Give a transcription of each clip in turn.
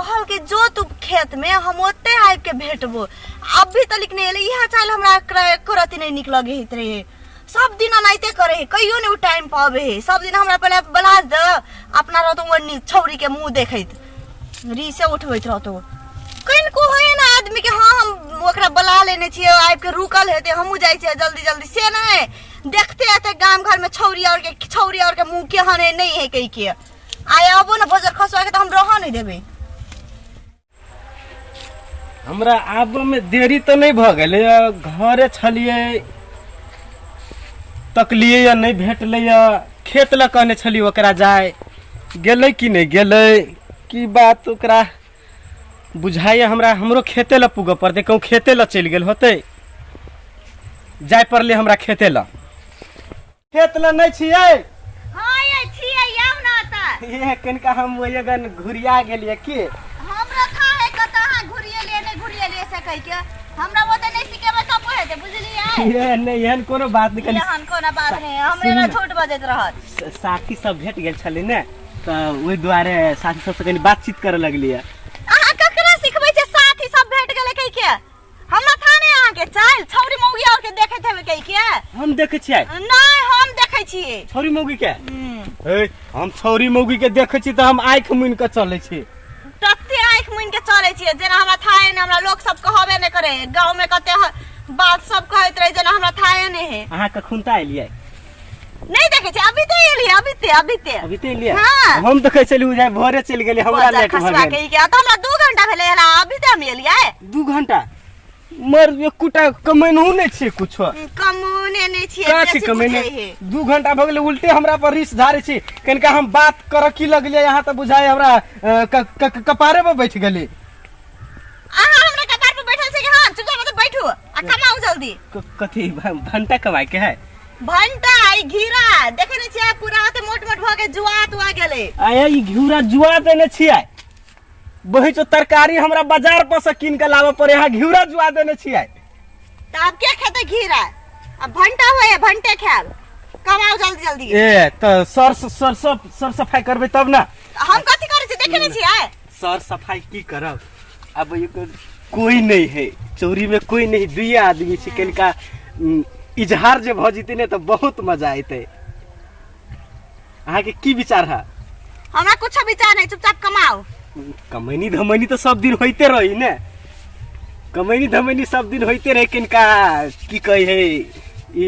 कहल कि जो तू खेत में हम ओते आबि के भेटबो। अभी तलिक नहीं एलै। इएह चाल हमरा एको रत्ती नहीं नीक लगे होइत रहे। सब दिन एनाहिते करे है, कहियो नहीं उ टाइम पर अबे है। सब दिन हमरा पहले बला दे, अपना रहतो ओन्नी छौरी के मुंह देखैत रीसे उठबैत रहतो। कनिको होइए ना आदमी के, हाँ हम ओकरा बला लेने छियै, आबि के रुकल हेतै, हमहूँ जाइ छियै जल्दी जल्दी, से नहि। देखते हेतै गाम घर में छौरी और के, छौरी और के मुंह केहन है नहीं है कहि के। आइ अबो ने बजर खसुआ के तऽ हम रहऽ नहीं देबै। हमरा आबऽमे देरी तऽ नहि भऽ गेलै? घरे छलियै, तकलियै यऽ, नहि भेटलै यऽ। खेत लए कहने छलियै ओकरा जाय, गेलै कि नहि गेलै, की बात ओकरा बुझाइए हमरा। हमरो खेते लए पुगऽ पड़तै, कहूँ खेते लए चलि गेल होतै। जाय पड़लै हमरा खेते लए। खेत लए नहि छियै? हाँ ये छियै, आउ ना तऽ। ये कनिका हम ओहि गन घुरिया गेलियै की। हमरा था है कतऽ अहाँ घुरिएलियै नहि घुरिएलियै से कहि के हमरा ओते नहि सिखेबै तब हेतै, बुझलियै? ये नहि, एहन कोनो बात नहि। कनि एहन कोनो बात नहि, हमरे ना झूठ बजैत रहत। साथी सब भेट गेल छलै ने, तऽ ओहि दुआरे साथी सबसँ कनि बातचीत करऽ लगलियै। अहाँ ककरा सिखबै छै साथी सब भेट गेलै कहि के? हमरा था नहीं अहाँ के चाल, छौरी मौगी और के देखैत हेबै कहि के। हम देखै छियै? नहीं, हम देखै छियै। छौरी मौगी के? ए, हम छौरी मौगी के देखै छी तऽ हम आँखि मुनि कऽ चलै छी। तते आँखि मुनि के चलै छियै जेना हमरा थाहे नहि। हमरा लोक सब कहबे नहि करे, गाँव में कते बात सब कहैत रहे, जेना हमरा थाहे नहि है। अहाँ कखुनता एलियै? नहीं देखे छी, अभी ते एलियै, अभी ते, अभी ते। अभी ते एलियै? हाँ। हम देखै छलियै बुझाइ भोरे चलि गेलियै, हमरा बजर लेट भऽ खसुआ गेल। के ई के तऽ हमरा 2 घंटा भेलै एला, अभी ते हम एलियै। 2 घंटा मर एकोटा कमेनहु नहि छियै कुछो। कमौने नहि छियै? कहाँ छी बेसी कमेने? बुझै हे। 2 घंटा भऽ गेलै, उल्टे हमरा पर रिस झाड़ै छी। कनिका हम बात करऽ की लगलियै यहाँ तऽ बुझाइ हमरा कपारे पर बैठ गेली। अहाँ हमरा कपार पर बैठल छै कि? हाँ, चुपचाप ओतऽ बैठू आ कमाउ जल्दी। कथी भंटा कमाइ के है? भंटा, ई घिरा देखे नहि छियै, पूरा ओते मोट मोट भऽ के जुआ तुआ गेलै। आया ई घिउरा जुआ देने छियै? बही तरकारी हमरा बाजार पर से कीन के लाबऽ पड़े, यहाँ घिउरा जुआ देने छियै। तऽ आब के खेतै घिरा? अब भंटा होय, भंटे खायब। कमाउ जल्दी जल्दी। ए तऽ सर सर सर सफाई करबै तब ने। हम कथी करै छी, देखे नहि छियै? सर सफाई की करब, अब एकर कोई नहीं है, चोरी में कोई नहीं, दुइये आदमी छी। कनिका इजहार जे भऽ जेतै ने तऽ बहुत मजा एतै। अहाँके की विचार है? हमरा कुछो विचार नहीं, चुपचाप कमाओ। कमैनी धमैनी तऽ सब दिन होइते रही ने, कमैनी धमैनी सब दिन होइते रहे। कनिका की कहै है ई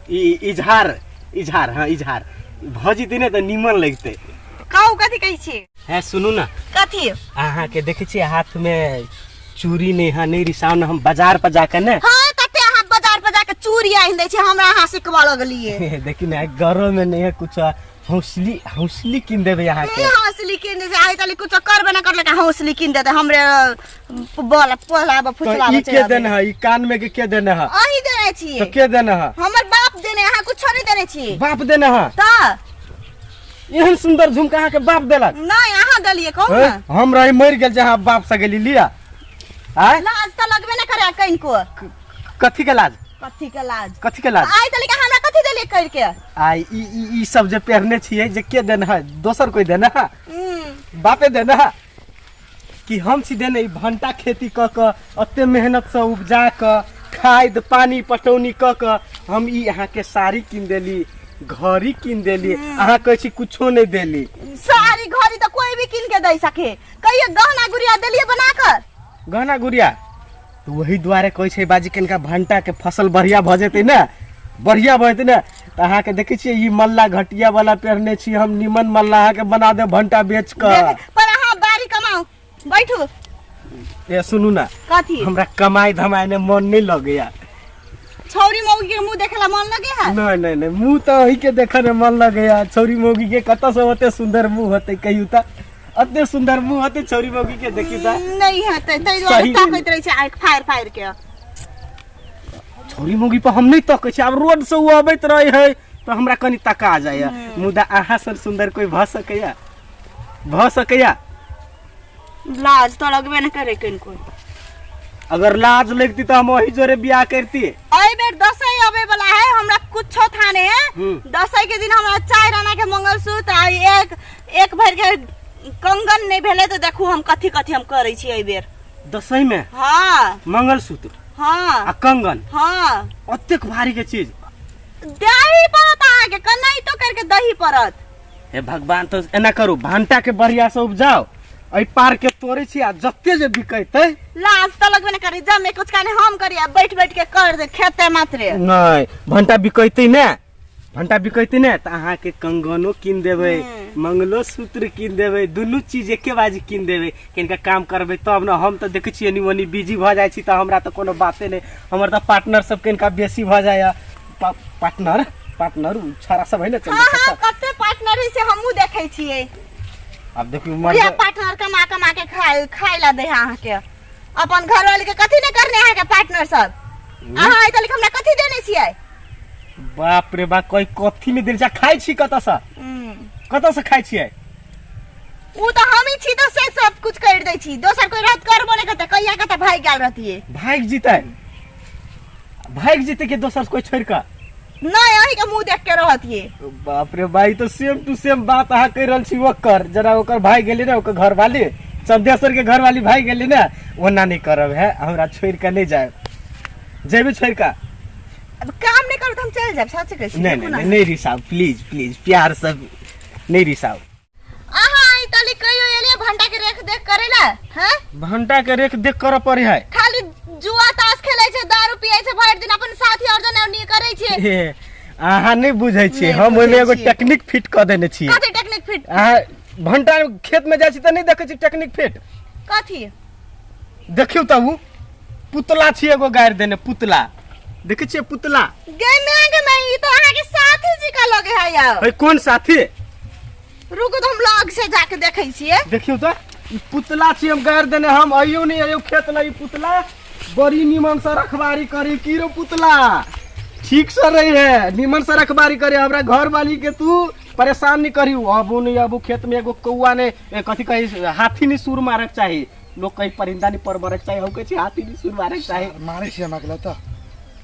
ई इजहार, इजहार, हाँ इजहार भऽ जेतै ने तऽ नीमन लगतै। कहू, कथी कहै छी? है सुनू ना। कथी? अहाँके देखै छियै हाथमे चूड़ी नहि है, नहि रिसाउ ने, हम बाजार पर जाके ने। हाँ, कते अहाँ बाजार पर जाके चूड़ी आनि दै छी, हमरा अहाँ सिखबऽ लगलियै। देखी ने, घरो में नहीं है कुछ, हौसली हौसली कीन देबै अहाँके। हौसली कीन दै छै, आइ तक कुछो करबे ना करलक, हौसली कीन देतै। हमरे बल पोलाब तो फुसलाब। ई के देने है? ई कान में के के देने है? अहीं देने छियै। तो के देने है? हमर बाप देने, अहाँ कुछो नहीं देने छी। बाप देने है? तऽ। एहन सुंदर झुमका अहाँके बाप देलक? नहीं, अहाँ देलियै, कहू हैं? ने। हम रही मरि गेल जे अहाँ बाप से गेली लिया आय। लाज तऽ लगबे ना करे कनिको। कथी के लाज? कथी के लाज? कथी के लाज? आइ तलिक हमरा कथी देलियै करके? आ ई ई ई सब जे पहनने छियै जे के देने है? दोसर कोई देने है? बापे देने है कि हम छी देने? ई भंटा खेती कऽ कऽ, एते मेहनत से उपजा कऽ, खाद पानी पटौनी कऽ कऽ हम ई अहाँके साड़ी कीन देली, घड़ी कीन देली, अहाँ कहै छी कुछो नहि देली। साड़ी घड़ी तऽ कोई भी कीन के दे सके, कहियो गहना गुड़िया देलियै बना कर? गहना गुड़िया तऽ वही दुआरे कहै छै बाजी, कनिका भंटा के फसल बढ़िया भऽ जेतै ने, बढ़िया भऽ जेतै ने तऽ अहाँके देखै छियै ई मल्ला घटिया वाला पहिरने छी, हम निमन मल्ला अहाँके बना देब भंटा बेच कऽ। पर अहाँ बारी कमाउ, बैठू। ए सुनू ना। कथी? हमरा कमाई धमाई ने मन नहीं लगैया। छौरी मौगी के मुंह देखेला मन लगे है? नहीं नहीं नहीं, मुंह तऽ अही के देखे में मन लगैया। छौरी मौगी के कतऽ से ओते सुंदर मुंह होते कहियौ तऽ? ओते सुंदर मुंह होते छौरी मौगी के? देखियौ तऽ। नहीं हेतै, ताहि दुआरे सही। ताकैत रहै छै आँखि फाड़ि फाड़ि के। छौरी मौगी पर हम नहीं तकै छी। आब रोड से ओ अबैत रहे है तऽ हमरा कनि तका जाइया, मुदा अहाँ सन सुंदर कोई भऽ सकैया? भऽ सकैया? लाज तऽ लगबे नहि करे कनिको। अगर लाज लगती तऽ हम वही जोरे बियाह करती। एहि बेर दसैँ अबै वाला है, हमरा कुछो था नहीं है। दसैँ के दिन हमरा 4 आना के मंगलसूत्र आ एक एक भर के कंगन नहीं भेलै तऽ देखू हम कथी कथी हम करै छी एहि बेर। दसैँ में? हाँ। मंगलसूत्र? हाँ। आ कंगन? हाँ। अतेक भारी के चीज? दही पड़त अहाँके, कनाइतो करके दही पड़त। हे भगवान, तो एना करू, भंटा के बढ़िया से उपजाओ, एहि पार के तोड़े छी आ जते जे बिकेतै। लाज तऽ लगबे ने करी, जमे कुछ काने हम करी आ बैठ बैठ के कर दे खेते मात्रे। नहीं, भंटा बिकेतै ने, भंटा बिकेतै ने तऽ अहाँके कंगनो कीन देबै, मंगलोसूत्र कीन देबै, दुनू चीज एके बाजी कीन देबै। किनका काम करबै तब ने। हम तऽ देखै छियै एनी ओनी बिजी भऽ जाइ छी तऽ हमरा तऽ कोनो बाते नहि। हमर तऽ पार्टनर सब किनका बेसी भऽ जाइए। पार्टनर पार्टनर उ छाड़ा सब है ने। हाँ हाँ, कते पार्टनर है से हमहूँ देखै छियै। आब देखियौ उएह पार्टनर कमा कमा के खाय खाय ला दे है अहाँके। अपन घरवाली के कथी नहि करने अहाँके पार्टनर सब। अहाँ आइ तक हमरा कथी देने छियै? बाप रे बाप, कोई कथी नहि देने छै। खाइ छी कतऽसँ? कतऽसँ खाइ छियै? उ तऽ हम ही छी तऽ से सब कुछ कर दै छी, दोसर कोई रहत करबो नहि करतै। कहिया कतऽ भागि गेल रहतियै। भागि जितै, भागि जितै कि दोसर कोई छोड़ि कऽ? नहि, अहीं के मुंह देख के रहतियै। बाप रे भाई, तो सेम टू सेम बात अहाँ कहि रहल छी। ओकर जेना ओकर भाई गेली ने, ओकर घरवाली चंदेश्वर के घरवाली भाई गेली ने, ओना नहीं करब है, हमरा छोड़ि कऽ नहि जायब। जेबी छोड़ि कऽ? अब काम नहि करब तऽ हम चलि जायब, सच कहै छी। नहीं देखू नहीं ने। नहीं, नहीं रिसाव, प्लीज प्लीज, प्यार सब नहीं रिसाव। अहाँ आइ तली कहियो एलियै भंटा के रेख देख करे ला? हैं? भंटा के रेख देख करऽ पड़े है। खाली जुआ ताश खेलै छै, दारू पियै छै भरि दिन, अपन साथी और जने नहीं करै छै। हे, अहाँ नहीं बुझै छियै, नहि हम ओहिमे बुझै एगो छियै। टेक्निक फिट कऽ देने छियै। कथी टेक्निक फिट? अहाँ भंटा खेत में जाइ छी तऽ नहि देखै छी टेक्निक फिट? कथी? देखियौ तऽ उ पुतला छी एगो गाड़ि देने, पुतला देखै छियै पुतला? गे मैं गे मैं, ई तो अहाँ के साथी जी का लगे है यार। है कोन साथी? रुकू तऽ हम लग से जाके देखै छियै। देखियौ तऽ ई पुतला छी हम गाड़ि देने, हम अइयो नहि अइयो खेत लग। ई पुतला बड़ी निमन से रखबारी करी। की रो पुतला, ठीक से रही है, निमन से रखबारी करी, हमरा घर वाली के तू परेशान नहीं करी। अबू नहीं अबू खेत में एगो कौआ ने कथी कही, हाथी नहीं सुर मारक चाही। लोग कहीं परिंदा नहीं पर मरक चाही, हम कहै छी हाथी नहीं सुर मारक चाही। मारै छी हमरा के त।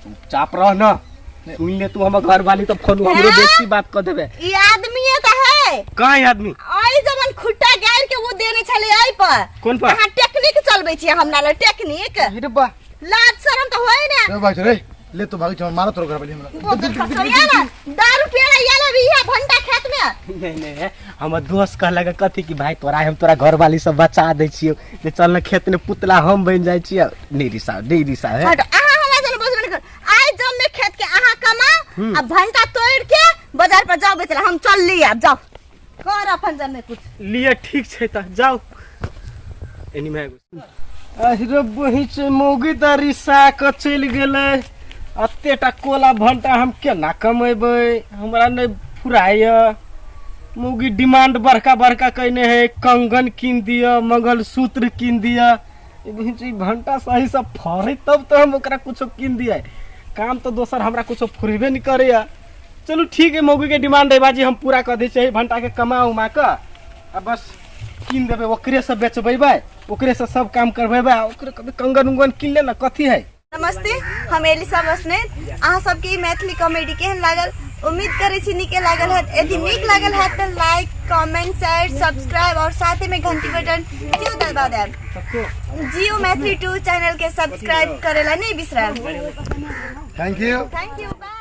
चुपचाप रह न, सुन ले तू हमर घर वाली तो फोन हमरो बेसी बात कर देबे। ई आदमी तऽ है। कहाँ है आदमी? आई जवन खुट्टा गाड़ के वो देने छले आई पर। कोन पर? अहाँ टेक्निक चलबै छियै हमरा लग, टेक्निक। अरे बा, लाज शरम तऽ होय ने। रे भाग रे, ले तो भाग छ, मारो तोर घर वाली हमरा। बोतल खसैया ना, दारू पियला याला भी है भंटा खेत में। नहीं नहीं, हमर दोस्त कहलक कथी कि भाई तोरा हम तोरा घर वाली सब बचा दै छियौ, जे चल न खेत में पुतला हम बनि जाइ छियौ। नहीं रिसाव, नहीं रिसाव है। हट, अहाँ हमरा जन बोझबे नहि कर। आइ जम में खेत के अहाँ कमाओ आ भंटा तोड़ के बाजार पर जाओ बेचला, हम चल ली आब, जाओ कर अपन जन में कुछ। लिए ठीक छै तऽ जाउ। एनी में अरे बही छै मौगी तऽ रिसा कऽ चलि गेलै। एतेटा कोला भंटा हम केना कमेबै, हमरा नहि फुराइए। मौगी डिमांड बड़का बड़का कयने है, कंगन कीन दिअ, मंगलसूत्र कीन दिअ। ई बहिन छै, ई भंटा सही से फड़ै तब तऽ हम ओकरा कुछो कीन दियै। काम तऽ दोसर हमरा कुछो फुरेबे नहि करैए। चलू ठीक है, मौगी के डिमांड है बाजी हम पूरा कऽ दै छियै। भंटा के कमा उमा कऽ आ बस कीन देबै, ओकरे से बेचबेबै, ओकरे से सब काम करबेबै आ ओकरे कभी कंगन उंगन कीन ले ने। कथी है? नमस्ते, हम एलिसा बसनेत। अहाँ सबके ई मैथिली कॉमेडी केहन लागल? उम्मीद करै छी नीके लागल हैत। यदि नीक लागल हैत तऽ लाइक, कमेंट, शेयर, सब्सक्राइब और साथ में घंटी बटन सेहो दबा देब। जियो मैथिली 2 चैनल के सब्सक्राइब करेला नहीं बिसराब। Thank you. Thank you, bye.